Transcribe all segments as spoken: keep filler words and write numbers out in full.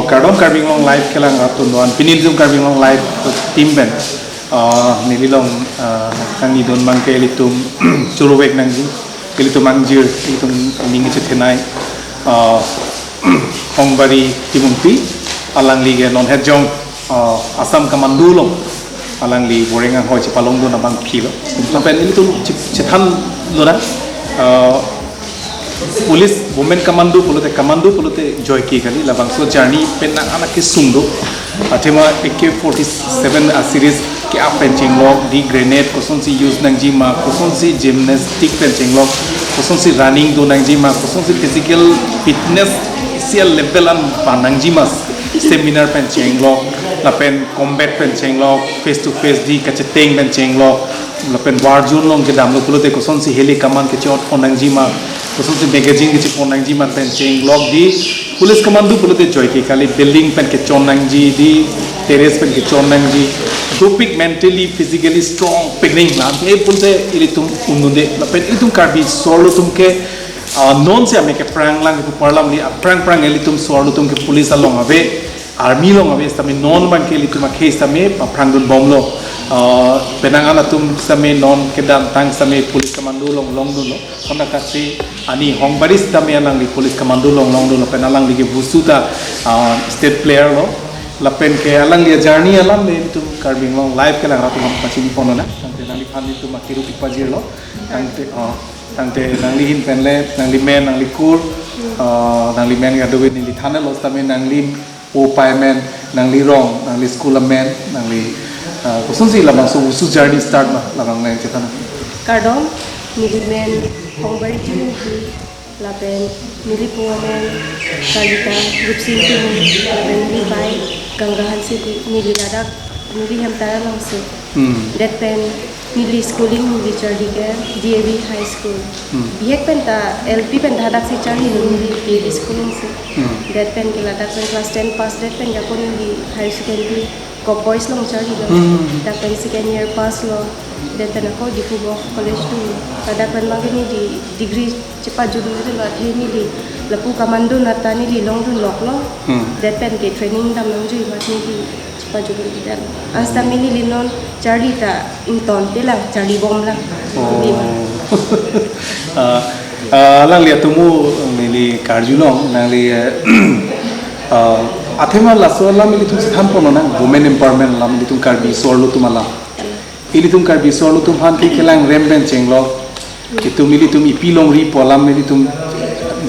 Kardom Karbi Anglong Live kelang rat atum do-an, pini ilitum Karbi Anglong Live team pen, ah, neli along, ah, nangnidun abangke ilitum choro-ik nangji, ilitum angjir, ilitum ning kachethenei, ah, Hongbari Timungpi, alangli ke non het jong, ah, Assam Commando along alangli boreng anghoi chepalongdun abang philo. Lapen ilitum chip-, chethanlo na, ah, police, women commando pulote, commando pulote joike kali, labangso journey pen nang anak kesung do. Athema A K forty-seven a series ke-ap pen chenglok, di grenade kosonsi use nangjima, kosonsi gymnastic pen chenglok, kosonsi running do nangjima, kosonsi physical fitness isi a level an pa nangjima, seminar pen chenglok, lapen combat pen chenglok, face to face di kacheteng pen chenglok, lapen war zone along kedamlo pulote kosonsi heli kaman kechot pon nangjima, kosonsi magazine kechepon nangjima pen chenglok di police commando pulote joike kali, building pen kechon nangji di, terrace pen kechon nangji, dopik mentally, physically strong pekring lam ke pulote ilitum un-edet, lapen ilitum Karbi so-arlo atum ke, ah, non si ame ke prang lang ipu parlam li, ah, prang prang ilitum so-arlo atum ke police along ave, army along ave, sitame non abangke ilitum akhei sitame paphrangdun bomlo. Ah, penang an atum sitame non kedamtang sitame police commando along longdunlo. Konat kaksi ani Hongbari sitame alangli police commando along longdunlo, pen alangli ke wushu ta, ah, state player lo. Lapen ke alangli a journey alam le ilitum Karbi Anglong Live kelang rat atum pachini ponlo na. Tangte nangliphan ilitum akiru pajirlo. Tangte, ah, tangte nangli ahin pen le, nangli men, nangli kur, ah, nangli men kadokave neli thanlo sitame nangli po pai amen, nangli rong, nangli school amen, nangli, ah, kosonsi labangso wushu journey start ma, labang nangchethan. Kardom, neli men Hongbari Timungpi, lapen neli po amen Kalita, Rupsing Timung, lapen neli pai Ganga Hansepi, neli ladak, neli hem Taralangso. Hmm. Det pen neli schooling neli charli ke D A V High School. Hmm. Bihek pen ta L P pen ta hadaksi charlilo neli K V school alongsi. Hmm. Det pen ke ladak pen class ten pass det pen ke ako neli higher secondary Govt Boys along charlilo. Hmm. Dak pen second year pass lo. Det pen ako Diphu Govt College tu. Ladak pen abangke neli degree chepajutdunlo, athe neli lapu commando anat ta neli longdunloklo. Hmm. Det pen ke training dam nangjui amat neli chepajutdun det. Ansi tame neli non charli ta ingtonpe lang, charli bom lang. Oh. Di ma. Ah, ah, alangli atumu neli karjulong, nangli, eh, ah, athema laso alam ilitum chethan ponlo na, women empowerment alam ilitum Karbi so-arlo atum alam. Ilitum Karbi so-arlo atum aphan ke kelang rem pen chenglok. Itum ilitum ipi longri pu alam ilitum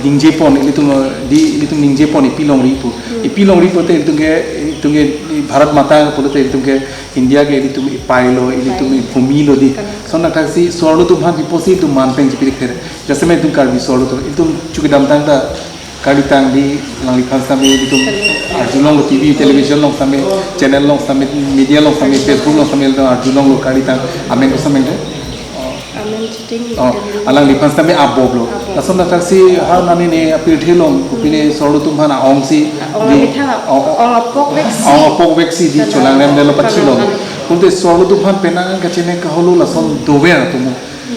ningje pon, ilitum, eh, di, ilitum ningje pon ipi longri pu. Hmm. Ipi longri pulote ilitum ke, ilitum ke Bharat Mata pulote ilitum ke India ke ilitum ipai lo, ilitum ibhumi lo di. Kalang. Konat kaksi so-arlo atum aphan pi pusi ilitum man pen chipiri kher. Jasemet ilitum Karbi so-arlo atum, ilitum chu kedamtang ta kalitang di, alangliphan sitame ilitum arjulonglo, T V, television along sitame, channel along sitame, media along sitame, Facebook along sitame ilitum arjulonglo kalitang. Amen koson amen de? Amen Chiting. Oh, Delhi. Alangliphan sitame aboblo. Abo. Lason athak si ha nani ne apirthe along, kopine so-arlo atum aphan a-ong si. A-ong di, amethang, oh, oh. Ong apok veksi. Ong apok veksi di, kalang, cholang rem delo pachilo. Kalang, kalang. Pulote so-arlo atum aphan penang kachene kaholo lason dover atumu.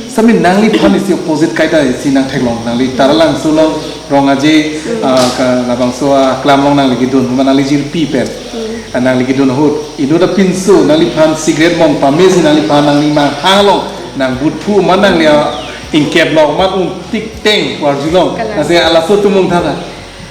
Sitame nangliphan isi opposite kaita isi nangtheklong, nangli Taralangso along rong aje, ah, ka labangso aklam along nangli kedun, ma nangli jirpi pen. Hmm. Ah, nangli kedun ahut. Inut apinso, nangliphan cigarette mong pame si nangliphan nangli manghang along nangbutphu ma nangli, ah, ingkep along ma ungtik teng pu arjulong. Kalang. Lasi halaso atum mung thana.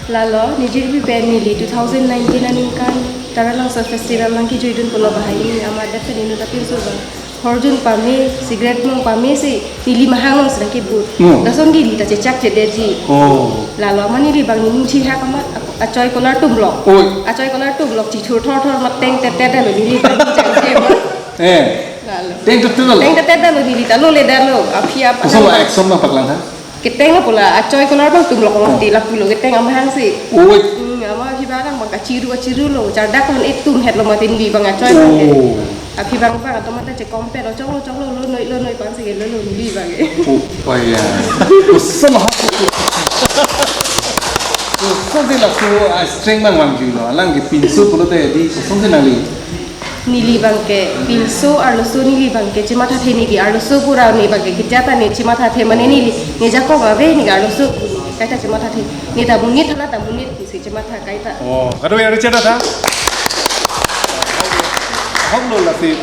Lalo, ne jirpi pen neli two thousand nineteen aningkan Taralangso Festival nangkejoidun pulo bahai neli amat det pen inut apinso abang horjun pame, cigarette mong pame si neli manghang along si nangkebut. Hmm. Lason neli ta chechakchedetji. Oh. Lalo amat neli abang nening chihak amat achoi kolar tumlok. Oi. Achoi kolar tumlok chithur thorthor amat teng tettet detlo neli abang neli chang chema. Eh. Lalo. Teng tettet detlo? Teng tettet detlo neli ta lole detlo. Aphi ap-, koson la action ma paklang ha? Keteng lapu la achoi kolar abang tumlok lo, oh, ti lapulo keteng amahang si. Oi. Hmm, ama aphi abang abang kachiru kachirulo, chardak non etum hetlo mati neli abang achoi abang ke. Oh. Aphi abang abang atum mata chekompetlo, choklo choklo, lonoi lonoi abang si ke lolo neli abang ke. Oh, oh ya. Koson ha. Koson si laso, ah, strength abang vangjuilo. Alang kepinso pulote di koson si nangli. Neli abang ke pinso arloso neli abang ke chemathathe, neli arloso pura ne abang ke kejat ta ne chemathathe mane neli ne jakong ave ne arloso. Kaita chematha the. Ne ta monit, hana ta monit pusi chematha kaita. Oh, kado ya Richard tha? Ahok lo lasi.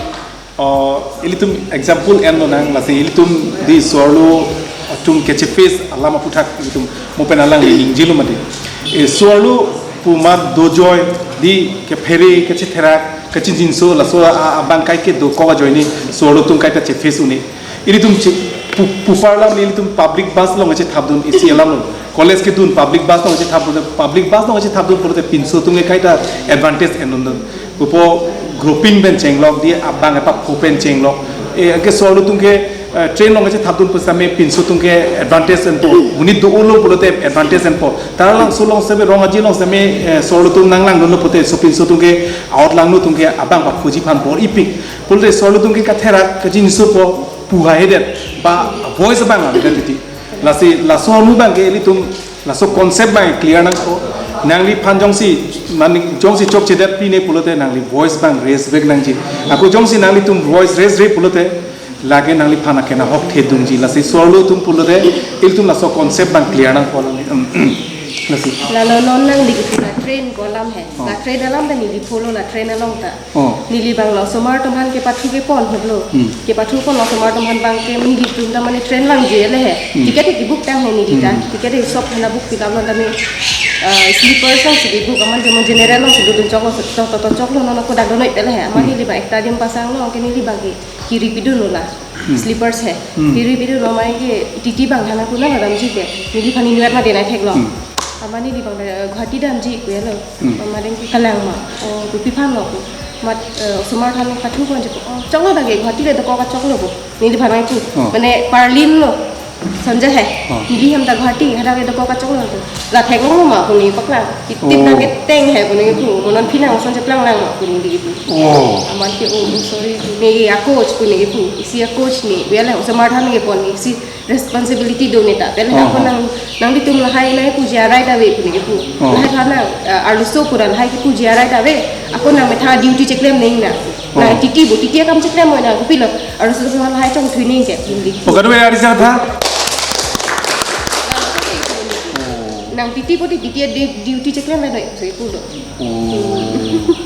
Oh, ilitum example en lonang lasi ilitum di so-arlo atum kacheface alam aputhak ilitum mo pen alangli ningjelo mati. E so-arlo pu amat dojoi di kephere kachetherak kachinjinso laso a, abang kaike dokok ajoine so-arlo atum kaita cheface un-e. Ilitum che pu, pu parlam ne ilitum public bus along chethapdun isi alam lo. College kedun public bus along chethapdun, public bus along chethapdun pulote pinso atum ke kaita advantage en-un-dun. Pupo grouping pen chenglok di abang epapho pen chenglok. E, ke so-arlo atum ke, eh, train along chethapdun pusitame pinso atum ke advantage enpo. Monit do-olo pulote advantage enpo. Taralangso along seme Rong Aji along seme, eh, so-arlo atum nanglangdunlo pulote so pinso atum ke out langno atum ke abang paphoji aphan bor-ipik. Pulote so-arlo atum ke katherak kachinjinsopo pu hahedet ba voice abang avedet titi. Lasi laso ahormu abang ke ilitum laso concept abang clear nangkok. Nangliphan jongsi mane jongsi chokchedet pine pulote nangli voice abang raise back nangji. Ako jongsi nanglitum voice raise-re pulote lake nangliphan akenahokthe dunji. Lasi so-arlo atum pulote ilitum laso concept abang clear nangkok. Lasi. Lalo non nangli kipu la train ko alam he. Oh. La train alam ta neli pho lo la train along ta. Oh. Neli abang lo osomar atum aphan kepathu kepon hok lo. Hmm. Kepathu pon lo osomar atum aphan abang ke nelitum ta mane train vangji le he. Hmm. Ticket ke book tang he neli ta. Hmm. Ticket ke shop hana book pilam lo tame, ah, sleeper alongsi book aman jemo general alongsi dodun choklo to to to choklo non ako dak donoi pele he. Aman Hmm. neli abang ekta adim pasang lo ke neli abang ke kiri pidun lo la. Hmm. Sleepers he. Hmm. Kiri pidun lo mai ke titi abang hana kuna damji ke. Neliphan inver ma denai thek lo. Hmm. Aman neli abang da Guwahati damji kuya lo. Hmm. Aman deng ke kalang ma. Oh, kopi aphan lo ko. Mat, eh, osomar aphan pathu pon je ko. Oh, choklo dak ke Guwahati le dokok kachoklo ko. Neliphan nangpu. Oh. Mane parlin lo. Sonja he. Oh. Neli hem ta Guwahati, hadak ke dokok kachoklo ko. La theklong ma ko ne paklang. Itip Oh. dak ke teng he ko ne pu. Mo non phi nang sonja plang lang ma ko ne pu. Oh. Aman ke oh, oh, sorry. Ne a-coach ko ne pu. Isi a-coach ne. Biar le osomar aphan kepon ne. Isi responsibility do ne ta. Pele Oh, ako oh. nang, nanglitum lahai nangpuji arai ta ave pu ne pu. Oh. Lahai aphan nang, eh, arloso pura lahai kepuji arai ta ave. Ako nangmetha duty cheklem nang na. Oh. Nang titi bo, titi akam cheklem mo nang kopilo. Arloso so lahai chongthui nang ke, hindi. Oh, kado ya Richard tha? Nang titi bo di titi a di-, duty cheklem nang so ipu lo. Oh.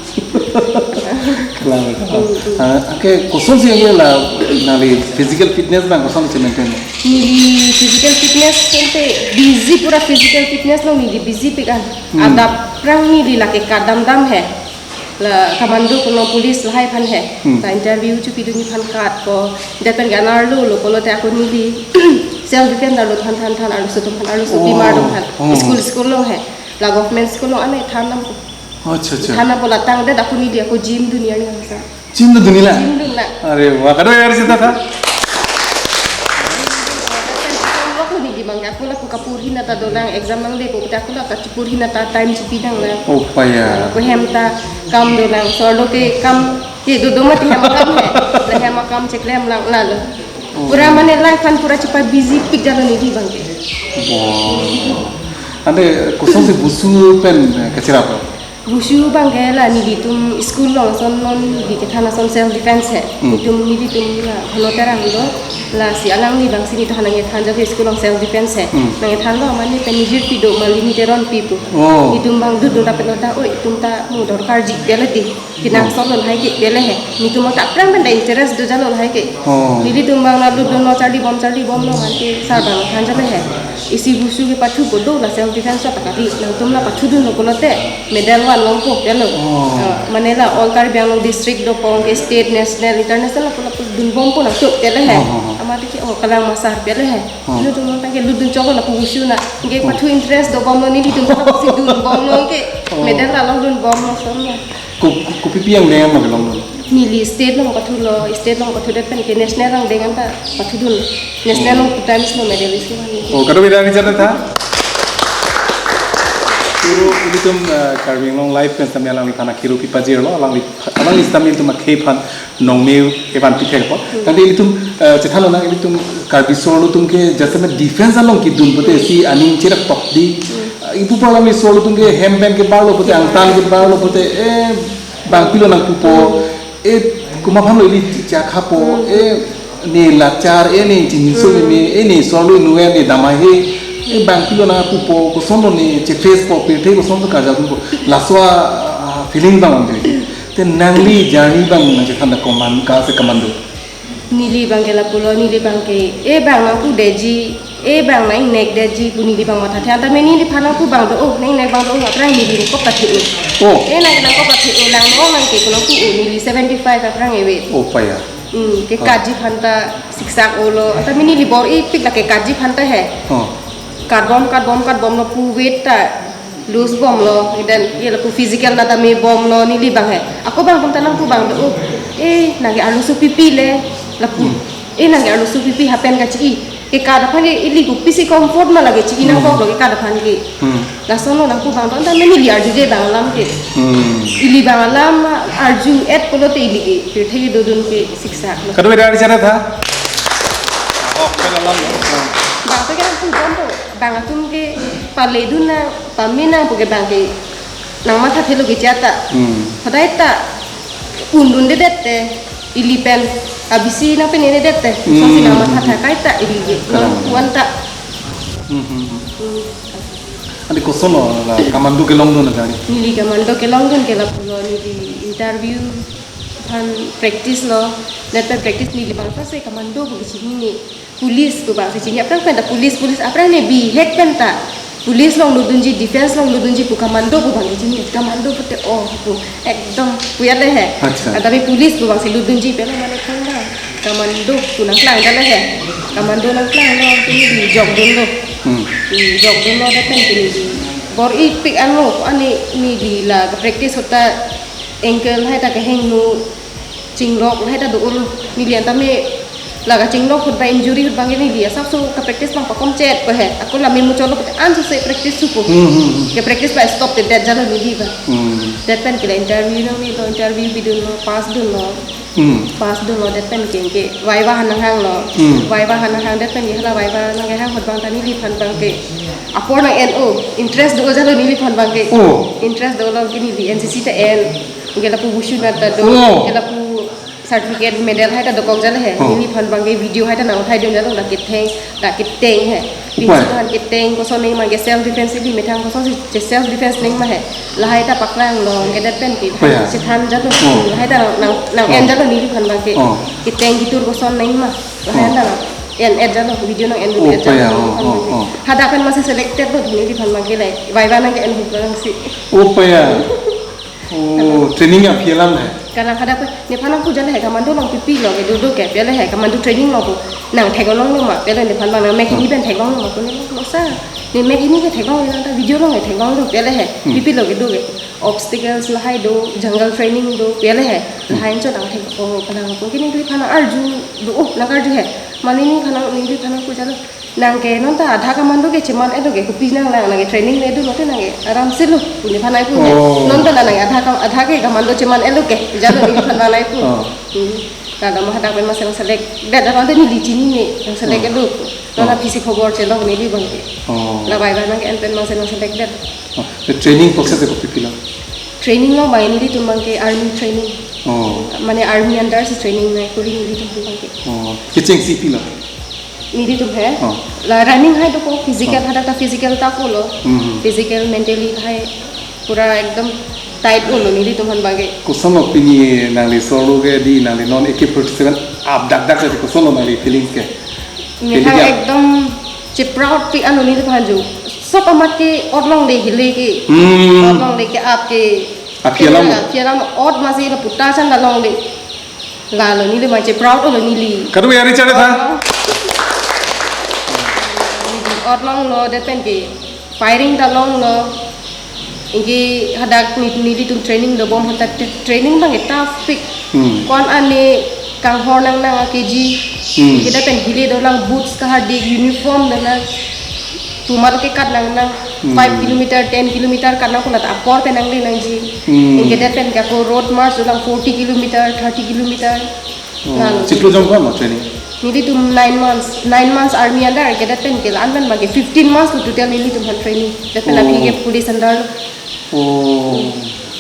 Kalang, kalang. Hmm, hmm. Ah, okay, kosonsi agi la nangli physical fitness abang kosonsi maintain? Neli physical fitness ante busy pura physical fitness along neli busy pik an. Hmm. Adap aphrang neli lake kadam dam he. La commando kono police lahai aphan he. Hmm. Ta interview chepidunji aphan kat ko. Dei pen ganar lo lo pulote ako neli self defense arlo than than than arloso atum aphan arloso Oh. timar atum aphan. Oh. School school along he. La government school along ane than nam ko. Acha, acha. Than nam ko la tangdet ako neli ako gym dun arni hangsa. Gym dun nangji la? Gym dun nang. Are wah, kado ya Richard tha? Ako neli abang ako la kapur hina ta dolang exam nangde ko ta ako la kapur hina ta time chepi nang la. Oh, paya. Ko hem ta kam dolang. So-arlo ke kam ke dodo mati hem akam he. La hem akam cheklem lang la lo. Oh. Pura mane life aphan pura chepa busy pik jalo neli abang ke. Wow. Ante kosonsi Wushu pen, eh, kachirap? Wushu abang ke la nelitum school along ason non neli kethan ason self defense he. Hmm. Itum nelitum la Bhanu Terang do lasi alangli abang si nelitum nangkethan jake school along self defense he. Hmm. Nangkethan lo mane pen nijir pi do ma lini Teronpi pu. Oh. Itum abang dudun rapet lo ta, oi, itum ta mo dorkarji pele di. Kenangsot lo lahai ke pele he. Nelitum ta aphrang pen ta interest do jalo lahai ke. Oh. Nelitum abang la dudun lo charli bom charli bom lo mane sar abang than jalo he. Isi Wushu kepathu ko do la self defense ta kali. Nangtum la pathudun lo pulote medal van longpo pelo. Oh. Ah, mane la all Karbi Anglong district dopon ke state, national, international la pulo dun bompo nangtum pele he. Oh, oh, oh. Amat ke oh kalang ma sar pele he. Oh. Nelitum abang ke dudun choklo la Wushu na. Ke Oh. pathu interest do bomlo nelitum ta si dun bomlo ke. Oh. Medal la long dun bomlo son la. Ko, ko, kopi pi angdeng ma kelong dun? Neli state along pathulo, state along pathudet pen ke national angdeng ta pathudun. National along two times lo medalist ke mane. Oh, kado bida bicara tha? Kiro ilitum, eh, Karbi Anglong Live pen sitame alangliphan akiro pipajirlo, alangli, alangli sitame ilitum akhei aphan nongme evan pithekpo. Hmm. Tangte ilitum, eh, chethan lonang ilitum Karbi so-arlo atum ke jasemet defense along kedun pulote si aning cherak tok di. Hmm. Eh, ipu parlam so-arlo atum ke hem pen kebarlo pulote, angtan kebarlo pulote, eh, bang pilo nangpupo, eh, komat aphan lo ili chakhapo, eh, ne lachar, eh, ne chinso Hmm. meme, eh, ne so-arlo inut, eh, ne damai he, Eh, bang pilo nangpupo, koson lo ne, che face po, pirthe koson lo karjap po. Laso a, ah, feeling bang ante. Te nangli journey bang nangchethan da command, ka se commando. Neli bang ke lapulo, neli bang ke, eh bang nangpu detji, eh bang nang-ingnek detji, pu neli bang mathathe. Anta me neliphan nangpu bang do, oh, nang-ingnek bang do, oh, aphrang neli kopathe, oh. Oh. Eh, nang, nang kopathe, oh, lang no, nang ke, ko nangpu, oh, neli seventy five aphrang ave. Oh, paya. Hmm, ke Ah. Kardom aphan ta siksak olo. Anta me neli bor-ipik la ke Kardom aphan ta he. Oh. Kardom, kardom, kardom lo pu weight ta lose bomlo. Then ye lapu physical nata me bomlo neli bang he. Ako bang atum ta nangpu bang do, oh, eh, nang ke arloso pipi le. Lapu. Hmm. Eh, nang ke arloso pipi happen kachi-i. Ke Kardom aphan ke ili kopisi comfort ma lake chi-i nang Hmm. bok lo ke Kardom aphan ke. Hmm. Lason lo nangpu bang do, anta me neli arjuje bang alam ke. Hmm. Ili bang alam arju-et pulote ili ke, pirthe kedodun ke siksak lo. Kadokave ari chare tha? Oh, pen alam lo. Bang to ke nangpu bom to, bang atum ke paledun nang, pamenang pu ke bang ke nang mathathelo ke chata. Hmm. Padai ta, undundedet te, ili pen, abisi nangpenenedet te, Hmm. songsi nang mathatha kaita ili ke, Kalang. non kuan ta. Hmm, hmm, hmm. Hmm. Ante koson lo la commando kelongdun na kali? Neli commando kelongdun ke lapulo neli interview aphan practice lo, lapen practice neli bang ta se commando pu kachini ne police pu bang si chini, aphrang pen ta police, police aphrang ne bihek pen ta police along lutdunji, defense along lutdunji pu commando pu bang kachini, commando pute oh pu ekdom pu ya le he. Acha. Anta me police pu bang si lutdunji pen mane thang bang. Commando pu nangklang ta le he. Commando nangklang lo, pini di jokdun lo. Hmm. Hmm, jokdun lo, lapen pini di bor-ipik anlo, ani neli la practice ahut ta ankle hai ta kehingno, chingrok hai ta do-olo, neli anta me la kachingrok ahut ba injury ahut bang ke neli asapso ka practice bang pakom chet ko he. Ako la me muchot lo pute anso se practice supo. Hmm, hmm, hmm. Ke practice ba stop te det jalo neli ba. Hmm. Det pen ke la interview nangne lo, interview bidun lo, pass dun lo. Hmm. Pass dun lo det pen ke, ke viva aphan nanghang lo. Hmm. Viva aphan nanghang det pen ke hala viva nangkehang ahut bang ta neliphan bang ke apor nang-en-o, interest do jalo neliphan bang ke. Oh. Interest dolo ke neli N C C ta en. Ke lapu Wushu nat ta do, Oh. ke lapu certificate medal hai ta dokok jalo he. Oh. Neliphan bang ke video hai ta nang uthai dun jalo, dak ketheng, dak keteng he. Upai. Pinsi aphan keteng, koson neng ma ke self defense ili methang kosonsi che self defense neng ma he. Lahai ta paklang lo, ke det pen ke. Upai ya. Chethan jalo. Oh. Lahai ta nang, nang, nang-en Oh. jalo neliphan bang ke. Oh. Keteng ketur koson neng ma. Lahai Oh. ta nang. En-et jalo, video nang-en Oh, video jalo, paya, oh, neliphan oh, bang ke. Oh. Hadak pen masi selected lo, neliphan bang ke lai. Viva nangke-en ahut bang si. Oh, paya. Oh, training aphi alam hai. Kalang hadak pen, nephan nangpu jalo he, commando along pipi lo ke, dodo ke, pi ale he, commando training lo ko. Nang theklong lo ma, pi ale nephan bang nang mek hini pen theklong lo ma, ko ne lo sa. Ne mek hini ke theklong lo, ta video along ke theklong lo, pi ale he, Hmm. pipi lo ke do ke. Obstacles lahai do, jungle training do, pi ale he. Hmm. Lahai anchot nang thek, oh, kalang ko, ke neliphan arju do, oh, nang arju he. Mane nephan nang, nephan nangpu jalo. Nang ke non ta adha commando ke cheman-et lo ke, kopi nang lang, nang ke training le dun lote nang ke aram se lo, pu nephan nangpu ne. Oh. Non ta la nang ke adha kam-, adha ke commando cheman-et lo ke, jalo neliphan bang nangpu. Oh. Hmm. Kadam hadak pen masi nang select det, adang te neli chini ne, nang select Oh. et lo. Non Oh. aphi si khobor chelok neli bang ke. Oh. La viva nangke-en pen masi nang select det. Oh. The training process ko pipi lo? Training lo bang nelitum bang ke army training. Oh. Mane army under si training nangkuri nelitum bang ke. Oh. Kechengsi pilo? Nelitum he. Oh. La running hai dokok, physical Oh. hadak ta physical ta ko lo. Hmm. Physical, mentally hai pura ekdom tight ko lo nelitum aphan bang ke. Koson lo pini nangli solo ke di nangli non A K forty-seven ap dak dak ke koson lo nangli feelings ke? Methang Feeling ya? Ekdom che proud pi ano neliphan jo. Sob amat ke ot longle hile ke. Hmm. Ot longle ke ap ke. Aphi alam. Aphi alam ot masi lapu ta chan ta longle. Lalo neli ma che proud olo neli. Kadokave ari chare tha? Ot longlo, det pen ke firing ta longlo. Anke hadak ne, nelitum training dobom ahut ta tra-, training bang ke tough pik. Hmm. Ko-an ane kanghor nangnang a-K G. Hmm. Anke det pen hile dolang, boots kahadik, uniform dolang. Tumar ke kat nangnang Hmm. five kilometer, ten kilometer kat nang ko la ta apor pen nangle nangji. Hmm. Anke det pen ke ako road march dolang forty kilometer, thirty kilometer. Oh, Lalo. Chiklo jong ko ma training? Nelitum nine months, nine months army under, anke det pen ke la-an pen bang ke fifteen months lo total nelitum aphan training. Det pen Oh. aphi ke police under lo. Oh.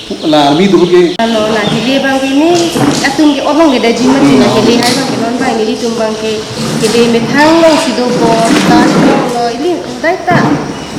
Pu-, la army do ke? Ano, la hile bang ke ne, atum ke ot longle daji mati, Hmm. la hile hai bang ke non bang nelitum bang ke, hile methang longsi dobom, ta longlo, ili Ai ta,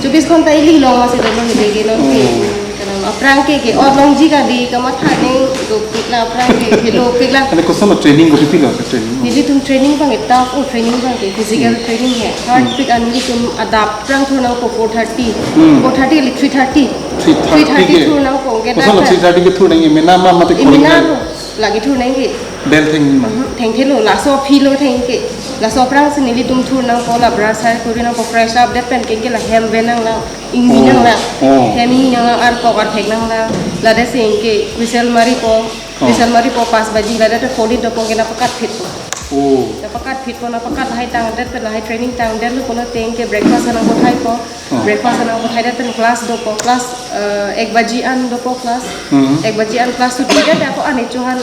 chobis ghonta ili long masi dolo hile ke non ke. Hmm. Kanang aphrang ke ke ot longji kali kamatha neng dopik la aphrang ke helo pik la. Ane koson lo training kopilo ke training? Nelitum training abang ke tough, oh, training abang ke physical Hmm. training he. Hard Hmm. pik an nelitum adap aphrang thur nangpo four thirty. Hmm. Four thirty kali three thirty. Three thirty Three thirty ke? thur nangpo ke Koson lo dak. three thirty ke thur nang, emena ma mate Emena korang lo. Lagi thur nang ke. Bell theng ma? Mhm, thengthelo, laso aphi lo theng ke. Laso aphrangsi nelitum thur nangpo, la brush hai kuri nangpo, fresh up det pen ke ke la hem ven nanglang, ingni Oh, nanglang. oh. Hem ingni nanglang, arkok arthek nanglang. Ladak si ke whistle maripo, Oh. whistle maripo pas baji, ladak te four D dopong ke napakat phitpo. Oh. Napakat phitpo, napakat lahai tangdet pen lahai training tangdetlo pulo teng ke breakfast nangpothaipo. Oh. Breakfast nangpothai det pen class dopo, class, eh, ek baji an dopo class. Hmm. Ek baji an class chuti det ako ane chuhan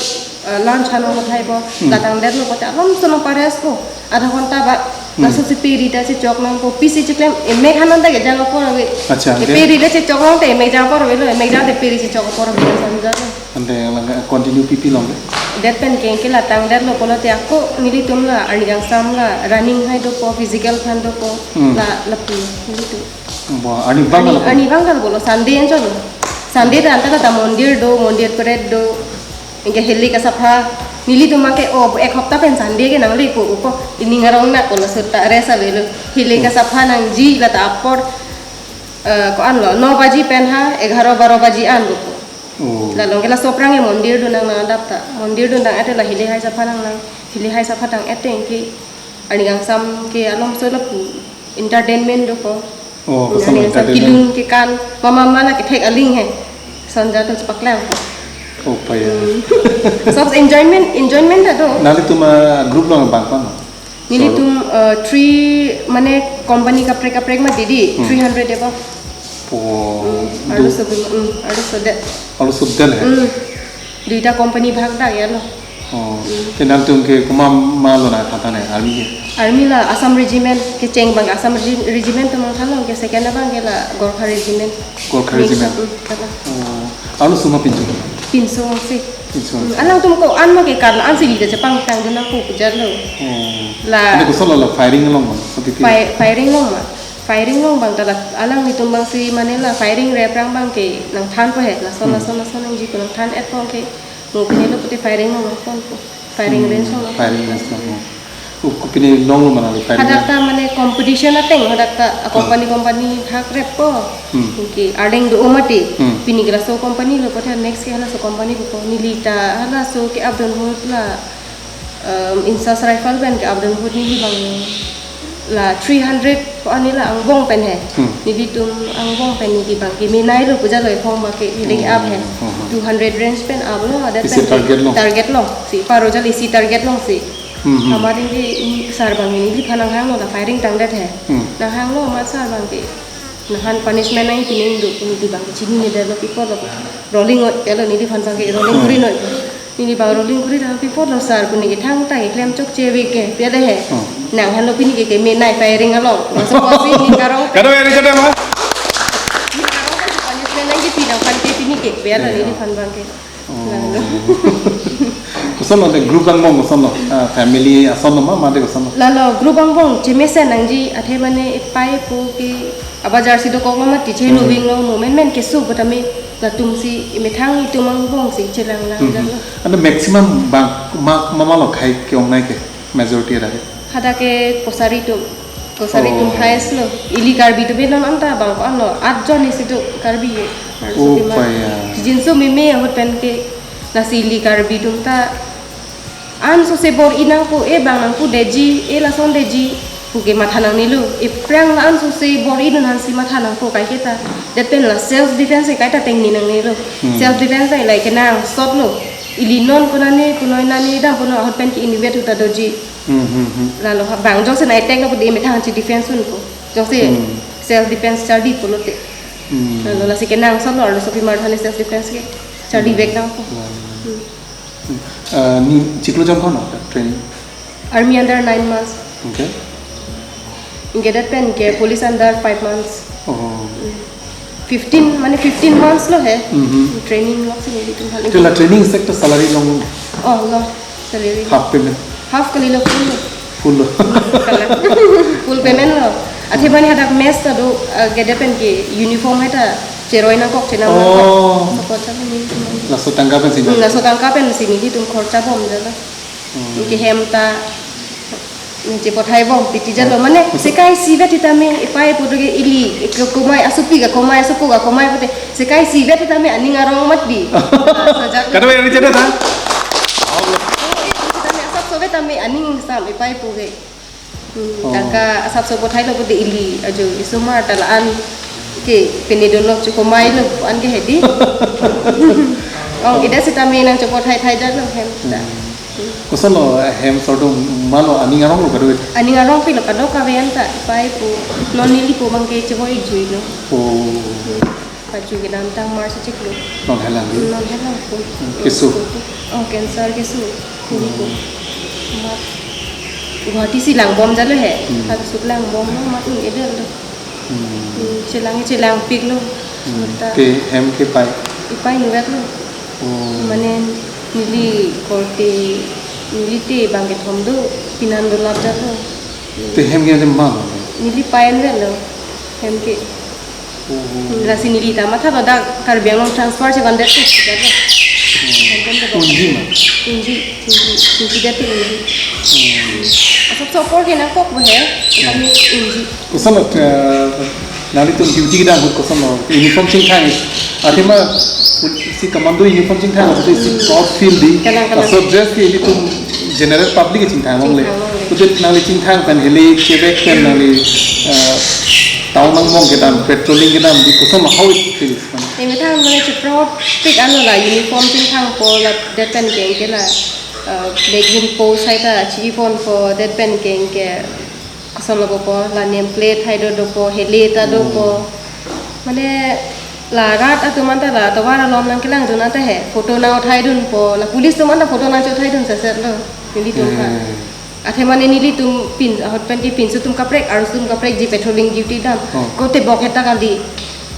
eh, lunch han nangpothaipo, Hmm. la tangdetlo pote alom sono pares po, adha ghonta ba, Hmm. laso si peri ta chechok nangpo, pisi cheklem, emek han anta kejang apor ave. Acha, E okay. peri ta chechok nangte emek jang apor avelo, emek jang te peri chechok apor ave, Sanja lo. Ante lang continue pipi long ke? Det pen ke ke la tangdetlo pulote ako nelitum la arni kangsam la running hai dopo, physical aphan dopo, Hmm. la lapu nelitum. Bo, arni abang Arni, la arni abang kalpo lo, Sunday anchot lo. Sunday ta anta kata mondir do, mondir pret do. Anke hili kasapha, nelitum abang ke, oh, ek hopta pen Sunday ke nanglepo, ko, ining arong nangpo, laso ta rest avelo. Hili Hmm. kasapha nangji la ta apor, eh, ko-an lo, no baji pen ha, egharo baro baji an dopo. Oh. La long ke laso aphrang ke mondir do nangnang adap ta. Mondir do nang ate la hili hai sapha nangnang. Hili hai sapha tang ete ke arni kangsam ke alom so lapu entertainment dopo. Oh, koson Arni kangsam entertainment? Kilun kekan, mama mala kethek aling he. Sanja to chepaklang. Oh, paya. Hmm. So enjoyment, enjoyment ta do. Nanglitum, ah, group lo bang pan? Nelitum, eh, three, mane company kaprek kaprek ma didi, Hmm. three hundred above. Oh, Hmm, do- arloso bima, hmm, arloso det. Arloso det he? Hmm. Duita company bhag dak ya lo. Oh, Hmm. ke nanglitum ke komat ma lo nangthan than he, army ke? Army la Assam Regiment, kecheng abang Assam Regi-, Regiment atum nangthan lo, ke second abang ke la Gorkha Regiment. Gorkha Mix Regiment. Up, hmm, kata. Oh, arloso ma pinso? Pinso si. Pinso. Hmm, alangtum ko-an ma ke karla ansi lida chepangtang dun nangpo pu jat lo. Oh. La Ante koson lo la firing along ma? Sati ti? Fi-, firing long ma. Firing long abang ta la alanglitum abang si mane la firing rep rang abang ke nangthanpo he. Lason, Hmm. lason, lason nangji pu nangthan-etpo ke. Mo pine lo pute firing long nangponpo. Firing Hmm, range long nangponpo. Firing range long. Oh, kopine longlo ma nangli firing Hadak range? Ta mane competition ateng, hadak ta, ah, Ah. company, company bhag reppo. Hmm. Anke arleng do mati. Hmm. Pini ke laso company lo pute next ke halaso company dopo. Neli ta halaso ke-ap dunhut la, um, Insas Rifle pen ke-ap dunhut neli abang la three hundred ko-an la angbong pen he. Hmm. Nelitum angbong pen neli abang ke menei lo pu jat lo ephong abang ke neli ke-ap he. Hmm, hmm, hmm. Two hundred range pen ap lo, adet Isi pen ke target long? Target longsi, paro jat isi target longsi. Hmm, hmm. Amat neli, mm, sir abang neliphan nanghanglo la firing tangdet he. Hmm. Nanghanglo amat sir abang ke. Nanghan punishment nangpi nang do, neli abang ke chinine detlo pi apot lo. Rolling oi, ya lo neliphan abang ke rolling Hmm. kuri noi. Neli abang rolling kuri tang pi apot lo sir, puni ke thangta keklem chokche ave ke, pi ave he. Hmm. Nanghanlo pini ke ke menei firing along. Laso apotsi neli karong. Kado ya, Richard, ma? Neli karong kan punishment nangkipi nangphan ke pini ke, pi ave Iya. neliphan abang ke. Oh. Lalu. Koson lo de group angbong koson lo? Ah, family ason lo ma, mate koson lo? Lalo group angbong chemesen nangji athe mane epei epo ke abajar si dokok lo mati chelo Hmm. wing lo mo menmen keso botame latum si emethang itum angbong si chelang lang Hmm. lang lo. Ante maximum bang ma, ma, ma lo khai ke-ongnei ke majority ra ke? Hadak ke Kosari atum. Kosari atum Oh. highest lo. Ili Karbi atum non anta bang ko-an lo. Atjon isi do Karbi ke. Oh, Arloso bima. Paya. Jinso meme ahut pen ke lasi ili Karbi atum ta ansose bor-i nangpo, e bang nangpudetji, e lason detji pu ke matha nangnelo. Ephrang la ansose bor-i dun aphansi matha nangpo kaike ta. Det pen la self defense kaita tengni nangnelo. Hmm. Self defense ta ilai kenangsot lo. Ili non konane punoi nani dam puno ahut pen ke inutvet ahut ta doji. Hmm, hmm, hmm. Lalo ha, bang jongsi nai attack lo pute emethang si defense unpo. Jongsi Hmm. self defense charli pulote. Hmm. Lalo lasi kenangsot lo arloso bima aphan self defense ke. Charli Hmm. bek nangpo. Hmm. Hmm. Hmm. Eh, ne chiklo jam ko-an lo training? Army under nine months. Okay. Anke det pen ke police under five months. Oh. Hmm. Fifteen, mane fifteen months lo he. Mhm. Training lo si nelitum hal. Ante la training sektor salary long? Oh, lo. Salary. Half payment? Half kalilo, full lo. Full lo. Kala. Full payment lo. Athe mane hadak mess ta do, ah, kedo pen ke uniform hai ta cheroi nangkok, chenam nangkok. Oh. Support sa ni. Laso tangka pensi na. Hmm, laso tangka pensi nelitum khorcha bom jalo. Hmm. Ke hem ta, hmm, chepothai bom titi jalo. Hmm. Mane sekai isivet sitame ipei apo do ke ili, ke komai asopi ka komai, asopo ka komai pute. Sekai isivet sitame aning arong mati. Ah, sajak. Kadokave ari cheda ta? Sitame asapso vet tame aning sam ipei apo ke. Hmm, oh. Tangka asapso pothai lo pute ili ajo isomar ta la-an ke pine dolo, chokomai lo an ke hedi. Oh, ida sitame nangchepothai thai jalo hem ta. Hmm. Koson lo, eh, hem sordung ma lo, aning arong lo kadokave? Aning arong pilo kadokave anta, ipei apo. Non neli apo abang ke chehoi jui lo. Oh. Hmm. Paju kedam tang mar si chiklo. Non helang di? Non helang ko. Hmm, keso? Oh, cancer keso. Kuni ko. Hmm. Mat. Guwahati si lang bom jalo he. Hmm. Hal suk lang bom lo, mat un edel lo. Hmm. Hmm, chelang, chelangpik lo. Hmm. Mata. Ke hem ke pai? Ipei nuvek lo. Oh. Mane neli korte, neli te abang kethom do, pinan dolap jalo. Te hem ke ma lo? Neli pai an vek lo. Hem ke. Oh. Hmm, lasi neli ta matha lo, dak Karbi Anglong transfer chevan det ke, jalo. Hmm. Hem ke. Unji ma? Unji, unji, unji det ke unji. Hmm. Asapso apor ke nangkok bo he, kami unji. Koson lo, eh, nanglitum duty kedam ahut koson lo, uniform chingthang. Athema si commando uniform chingthang, athe si, hmm, proud feel di. Kalang, kalang. Laso dress ke ilitum general public ke chingthang longle. Chingthang longle. Pute nangli chingthang pen hile chevek pen nangli, eh, town angbong kedam, patrolling kedam di koson lo, how it feels? Emethang mane che proud pik anlo la uniform chingthangpo, la det pen ke anke la, eh, magazine post hai ta chi-i ponpo, det pen ke anke koson lo popo, la name plate hai do dopo, hile ta dopo. Hmm. Mane la rat atum anta la tovar along nangkelangdun anta he photo nang uthai dunpo, la police atum anta photo nangche uthai dun seset lo, nelitum ka. Hmm. Athe mane nelitum pin, ahut pen ke pinso atum kaprek, arloso atum kaprek ji patrolling duty dam. Oh. Ko tebok heta kali.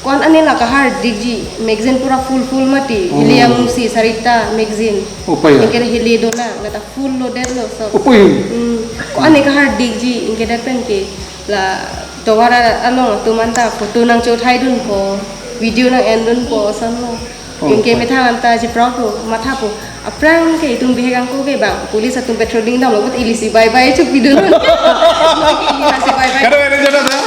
Ko-an ane la kahardikji, magazine pura full full mati. Oh. Hile amusi sarita magazine. Oh, pai ya? Anke hile dolang, la ta full loaded lo sob. Oh, pai. Hmm. Ko-an ane kahardikji, anke det pen ke la tovar along atum anta photo nangche uthai dunpo, video nang-en dunpo, ason lo. Oh, anke pai. Methang anta che proud po, mathapo. Aphrang ke itum bihek angko ke bang, police atum patrolling damlo, but ili si bye bye chopidun. Ili si bye bye. Kadokave jada ta?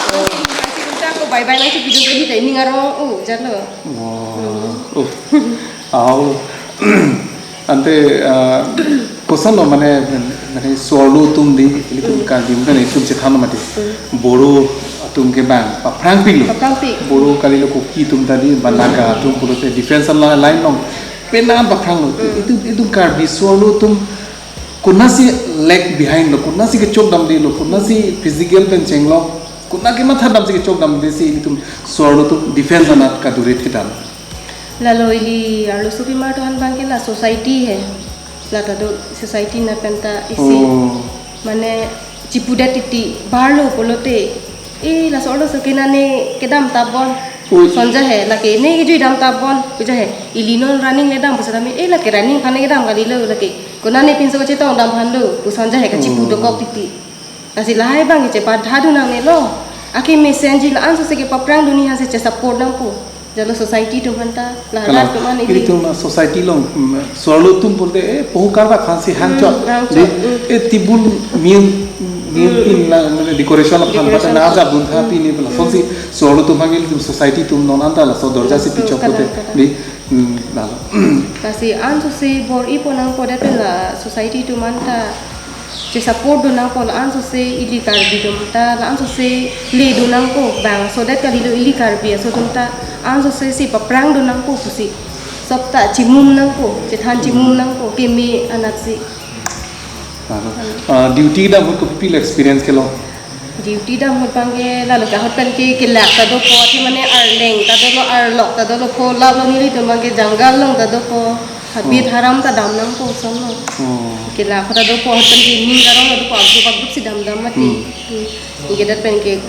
Ili si ta ko bye bye nangchopidun, ili ta aning arong, oh, jalo. Wow. Hmm. Oh. Aw. Ante, ah, koson lo mane, mane so-arlo atum di, ilitum, hmm, Karbi atum kan itum chethan lo mati. Hmm. Boro atum ke bang paphrangpik lo. Paphrangpik. Boro kalilo Kuki atum ta di, ba Naga atum pulote defense line along penang paphrang lo. Hmm. Itum, itum Karbi so-arlo atum konatsi lag behind lo, konatsi kechok damde lo, konatsi physical pen chenglo, konat kematha damsi kechok damde si itum so-arlo atum defense anat kadurit kedam? Lalo ili arloso pimar atum aphan abang ke la society he. La ta do society na pen ta isi. Oh. Mane chipudet titi, barlo pulote, eh, laso arloso ke nane kedam tapbon. Oi. Sonja he, lake ne kejui dam tapbon, puja he. Ili non running le dam pusitame, eh, lake running aphan ne kedam kalilo lake. Konane pinso kachetong dam aphan lo, pu sonja he kachipu, oh, dokok titi. Lasi lahai abang ke chepadha dun nangne lo. Akeme senji la-an sose kepaphrang dun ni hanse che support nangpo. Jalo society atum aphan ta, la, kalang, rat atum aphan ili. Ilitum, uh, society along, mm, so-arlo atum pulote, eh, pohu karba aphansi hangchot. Hmm, hangchot, di, hmm, eh, table, meal, meal, hmm, pin la, mane decoration aphan, hmm, pata decoration na aphan. Ajab dun tha, hmm, pini pala. Hmm. Sonsi so-arlo atum aphan ilitum society atum non anta laso dorja si, hmm, pichok, kalang, pulote, kalang, di, hmm, lalo. Lasi an sose bor-ipo nangpo, det pen la society atum anta che support dun nangpo, la-an sose ili Karbi atum ta, la-an sose le dun nangpo, bang sodet kalilo ili Karbi aso atum ta, an sose si paphrang dun nangpo pusi. Sob ta chimum nangpo, chethan chimum nangpo, keme anatsi. Lalo. Ah, duty dam ahut kopi la experience kelo? Duty dam ahut abang ke, lalo ke ahut pen ke kelak ta dopo, athe mane arleng ta dolo, arlok ta dolo, pho lalo nelitum abang ke jungle along ta dopo. Habit, oh, haram ta dam nangpo, ason lo. Oh. Kelak ahut ta dopo, ahut pen ke ning karong ta dopo, agrup agrup si damdam mati. Hmm. Hmm. Anke det pen ke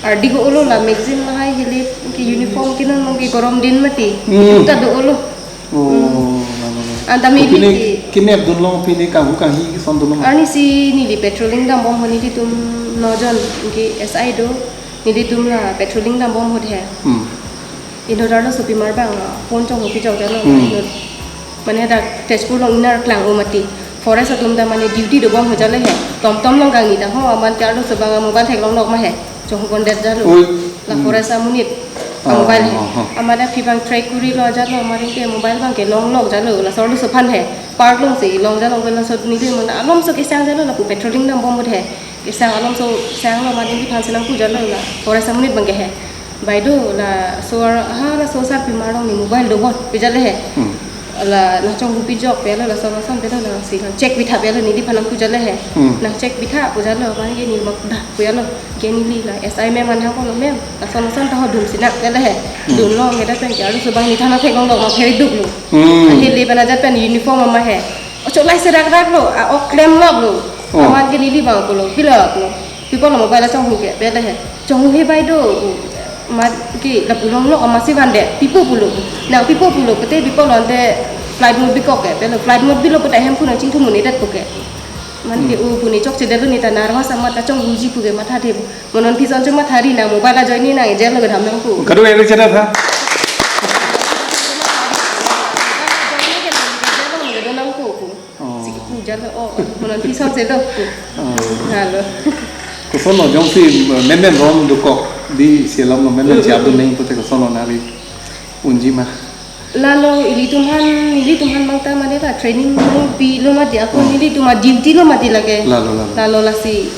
ardi ko olo la magazine lahai hile ke uniform ke non abang ke gorom din mati. Hmm. Itu ta do olo. Oh, hmm, lalo, lalo. Anta mili, kopine ke Kenep dunlong, pini kanghu kanghi keson dunlong. Arnisi neli patrolling dambom ho, nelitum nojon ke S I do, nelitum la patrolling dambom ho he. Hmm. Inut arloso pimar abang, ah, phone chonghupijoklo. Hmm. Inut, mane dak Tezpur along inar klang-o mati. Forest atum ta mane duty dobom ho jale he. Tomtom along kangni ta ho, amat ke arloso abang mobile theklonglok ma he. Chonghupon det jalo. Oi. La, hmm, forest amonit. Ah, a-mobile he. Ah, ah. Amat aphi abang track kurilo jalo, amat ke mobile abang ke longlok jalo. Laso arloso aphan he. Park alongsi long jalo, laso nelitum alomso kesang jalo, lapu patrolling dambom ho he. Kesang alomso sanglo, amat neliphan si nangpu jalo la forest amonit abang ke he. Bai do, laso ar-, ha, laso sarpimar along ne mobile dobom pu jale he. Hmm. La nangchonghupijok pelo, laso lason pelo, nangsi nang check pitha pelo, neliphan nangpu jale he. Hmm. Nang check pitha pu jalo, amat ke neli mak dah pu jalo. Ke neli la S I ma'am aphan nangkoklo, "Ma'am, lason lason ta ho, dunsi nang," pu jale he. Hmm. Dunlong ke dak pen ke arloso abang ne thana theklonglok ma, phere duklo. Hmm. Ahile pen ajat pen uniform ama he. Ocho lai serak raklo, a-ok klemloklo. Oh. Amat ke neli abang pulo, "Pilo," pulo. "Pi apotlo mobile chonghu ke?" pu jale he. "Chonghu he bai do, amat ke lapu longlok amatsi vandet. Pi apo pulo. Nang pi apo pulo, pute pi apotlo ante flight mode bikok ke," pulo. "Flight mode bilo pute hemphu nangchingthum un-edet," pu ke. Amat ke, hmm, o pu ne chokchedetlo, ne ta nervous amat ta chonghuji pu ke mathathe. Mo non pison chuma thari, nang mobile ajoine nang-ejelo kedam nangpo. Kado eri chera tha. Nangpo. Oh. Si pu jalo, oh, mo non pison si do. Oh. Halo. Kosonlo jongsi menmen ron dokok, di selam lo menmen, hmm, siap do neng pute kosonlo nari unji ma. Lalo ilitum aphan, ilitum aphan abang ta mane ta training pilo mati, ako, oh, nelitum a-duty lo mati lake. Lalo, lalo. Lalo lasi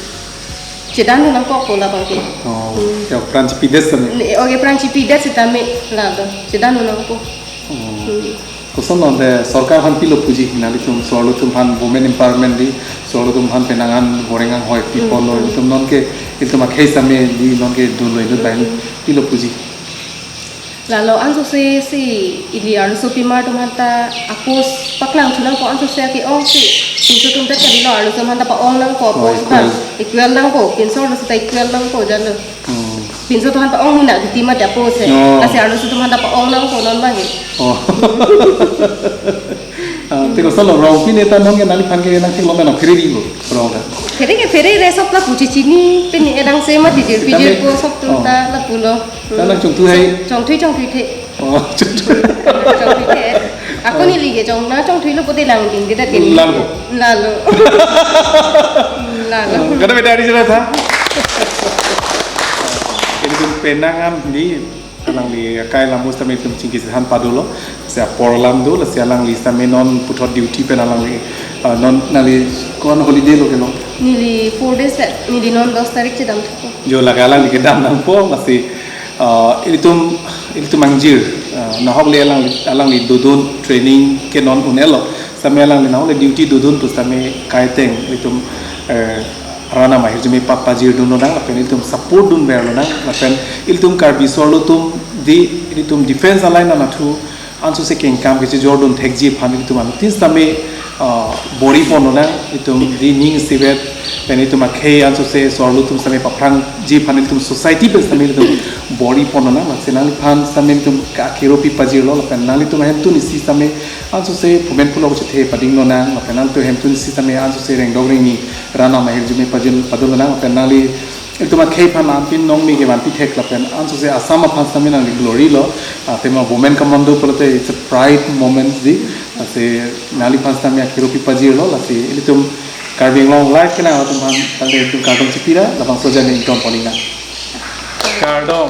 chedan nangkokpo labang ke. Oh, hmm, ya, pran chipidet sitame. Ne, oke, pran chipidet sitame lalo chedan nangkok. Oh. Hmm. Kosonlo de sorkar aphan pilo puji, nelitum so-arlo atum aphan women empowerment di, so-arlo atum aphan penang an boreng anghoi pi, hmm, ponlo, hmm, ilitum nonke, ilitum akhei sitame di nonke dunlo inut bai, hmm, pilo puji. Lalo ansose si ili arloso pimar atum aphan ta a-post paklang thu nangpo, ansose ke-ong si. Pinso atum ta kalilo, arloso atum aphan ta pa-ong nangpo, oh, post aphan. Equal. Equal nangpo, pinso arloso ta equal nangpo jalo. Hmm. Pinso atum aphan pa-ong hina duty mati a-post he. Oh. Lasi arloso atum aphan ta pa-ong nangpo non abang ke. Oh. Ah, te kosonlo rong pine ta nonke nangliphan ke nangtheklong mena phere rilo rong ta. Phere ke phere re, sob lapu chechini, pine edang se mati jir, sitame pijir ko sob atum, oh, ta lapulo. Ta nang chongthui hai? Chongthui, chongthuithe. Oh, chongthui. Chongthuithe. Ako neli ke chong, nang chongthuilo pute lang ding kita ke. Lang ko? Lalo. Lalo. Kada beda di sila tha. Ilitum penang an di alangli akai alam sitame ilitum chingki chethan padolo. Lasi apor alam do, lasi alangli sitame non puthot duty pen alangli, ah, non nangli ko-an holiday lo kelo? Neli four days le, neli non dos tarik chedam thupo. Jo, lake alangli kedam nangpo, lasi, ah, ilitum, ilitum angjir, ah, nahok le alangli, alangli dodun training ke non un-elo. Sitame alangli nahok le duty dodun pu sitame kaiteng ilitum, eh, ran amahirjume pa pajir dunlonang, lapen ilitum support dunverlonang, lapen ilitum Karbi so-arlo atum di, ilitum defense line anatthu ansose kengkam kechejordun thekji aphan ilitum anuttin sitame, ah, bor-i ponlonang, ilitum di ning isivet, pen ilitum akhei ansose so-arlo atum sitame paphrangji aphan ilitum society pen sitame ilitum bor-i ponlonang, lasi nangliphan sitame ilitum ka-, keropi pajirlo, lapen nanglitum ahemtun isi sitame ansose phomen pholok chethe padinglonang, lapen nangtum ahemtun isi sitame ansose rengdok rengni ran amahirjume pajir padunlonang, lapen nangli ilitum akhei aphan anpin nong mi kevanpi thek lapen ansose Assam aphan sitame nangli glory lo, ah, tema women commando pulote it's a pride moment di, lasi nangliphan sitame akeropi pajirlo, lasi ilitum Karbi Anglong Live kenang atum aphan tangte ilitum kardom chipira, labangso ajoine ington pon-iknang. Kardom.